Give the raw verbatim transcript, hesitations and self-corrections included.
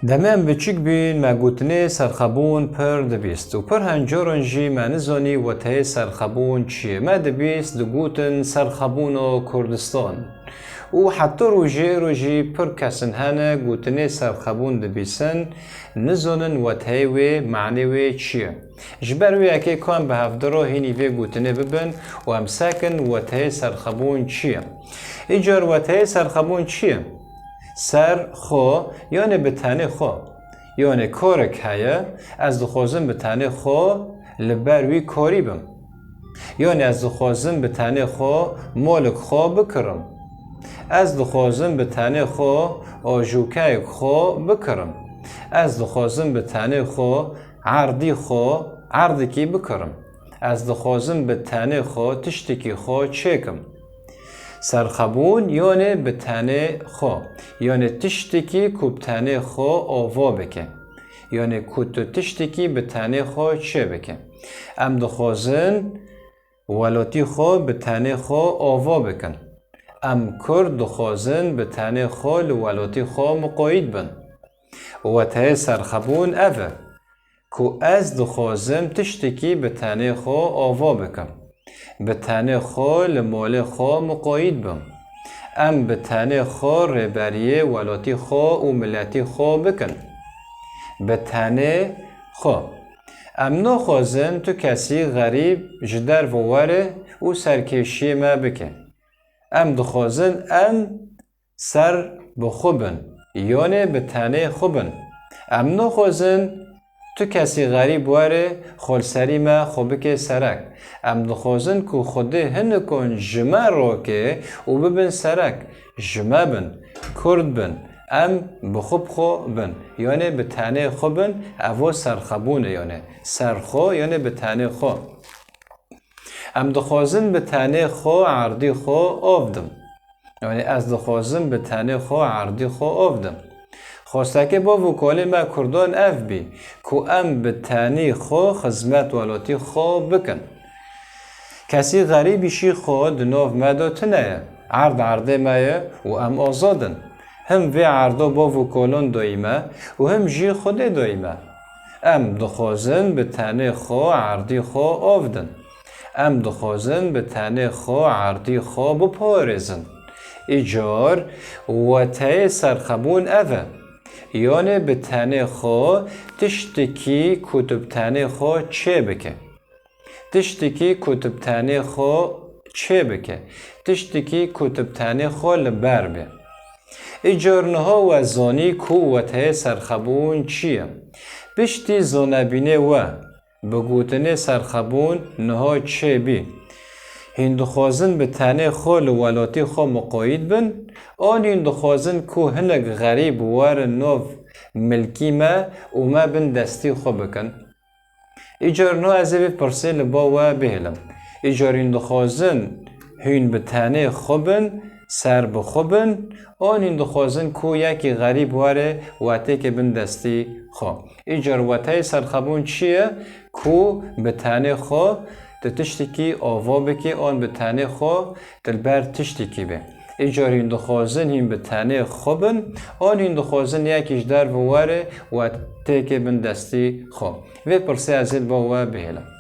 Demê em biçûk bûn, me gotinê serxebûn pir dibîst û pir hin caran jî me nizanî weteyê serxebûn çi ye. Me dibîst, digotin serxebûna Kurdistan. Û heta rojê îro jî pir kesin hene gotinê serxebûn dibîsin, nizanin weteyê wê, manê wê çi ye. Ji ber wê yekê ku em bi hevdira hînî vê gotinê bibin û em sekin weteyê serxebûn çi ye. Îcar weteyê serxebûn çi ye? Ser xwe, yanê bi tenê xwe. Yanê karek heye, ez dixwazim bi tenê xwe li ber wî karî bim. Yanê ez dixwazim bi tenê xwe molik xwe bikirim. Ez dixwazim bi tenê xwe ajoqeyek xwe bikirim. Ez dixwazim bi tenê xwe erdî xwe erdikî bikirim. Ez dixwazim bi tenê xwe tiştikî xwe çêkim. Serxebûn yanê bi tenê xwe, yanê tiştikî ku bi tenê xwe ava bike. Yanê ku tu tiştikî bi tenê xwe çêbike. Em dixwazin welatî xwe bi tenê xwe ava bikin. Em Kurd dixwazin bi tenê xwe li welatî xwe miqayîd bin. Weteyê serxebûn ev e, ku ez dixwazim tiştekî bi tenê xwe ava bikim. Bi tenê xwe li malê xwe miqayîd bim. Em bi tenê xwe rêberiyê welatî xwe û miletî xwe bikin. Bi tenê xwe. Em naxwazin tu kesî xerîb ji derve were û serkêşiyê me bike. Em dixwazin em ser bi xwe bin, yanê bi tenê xwe bin. Em naxwazin tu kesî xerîb were, xwe li serî me xwe bike serek. Em dixwazin ku Xwedê hinikan ji me rake û bibin serek. Ji me bin, Kurd bin, em bi xwe bi xwe bin, yanê bi tenê xwe bin, evo serxebûn e, yanê ser xwe, yanê bi tenê xwe. Em dixwazin bi tenê xwe erdî xwe av dim. Yanî ez dixwazim bi tenê xwe erdî xwe av dim. Xwestekê bav û kalê me Kurdan ev bî ku em bi tenî xwe xizmet welatî xwe bikin. Kesî xerîbî jî xwe di nav me de tune ye. Erd erdê me ye û em azad in. Him vê erda bav û kalan dayî me û him jî Xwedê dayî me. Em dixwazin bi tenê xwe erdî xwe av din. Em dixwazin bi tenê xwe erdî xwe biparêzin. Îcar weteyê serxebûn ev e. Yanê bi tenê xwe tiştekî ku tu bi tenê xwe çêbike. Tiştekî ku tu bi tenê xwe çêbike. Tiştekî ku tu bi tenê xwe li ber be. Îcar niha we zanî ku weteyê serxebûn çi ye. Piştî zonebînê we, bi gotinê serxebûn niha çêbî. Hîn dixwazin bi tenê xwe li welatî xwe miqayîd bin, an hîn dixwazin ku hinek xerîb werin nav milkî me û me bin destî xwe bikin? Îcar niha ez ê vê pirsê li ba we bihêlim. Îcar hîn dixwazin hîn bi tenê xwe bin, ser bi xwe bin, an hîn dixwazin ku yekî xerîb were û têke bin destî xwe? Îcar weteyê serxebûn çi ye ku bi tenê xwe tu tiştekî ava bikî, an bi tenê xwe tu li ber tiştekî be? Îcar hîn dixwazin hîn bi tenê xwe bin, an hîn dixwazin yekî ji derve were û têke bin destî xwe? Vê pirsê ez ê li ba we bihêlim.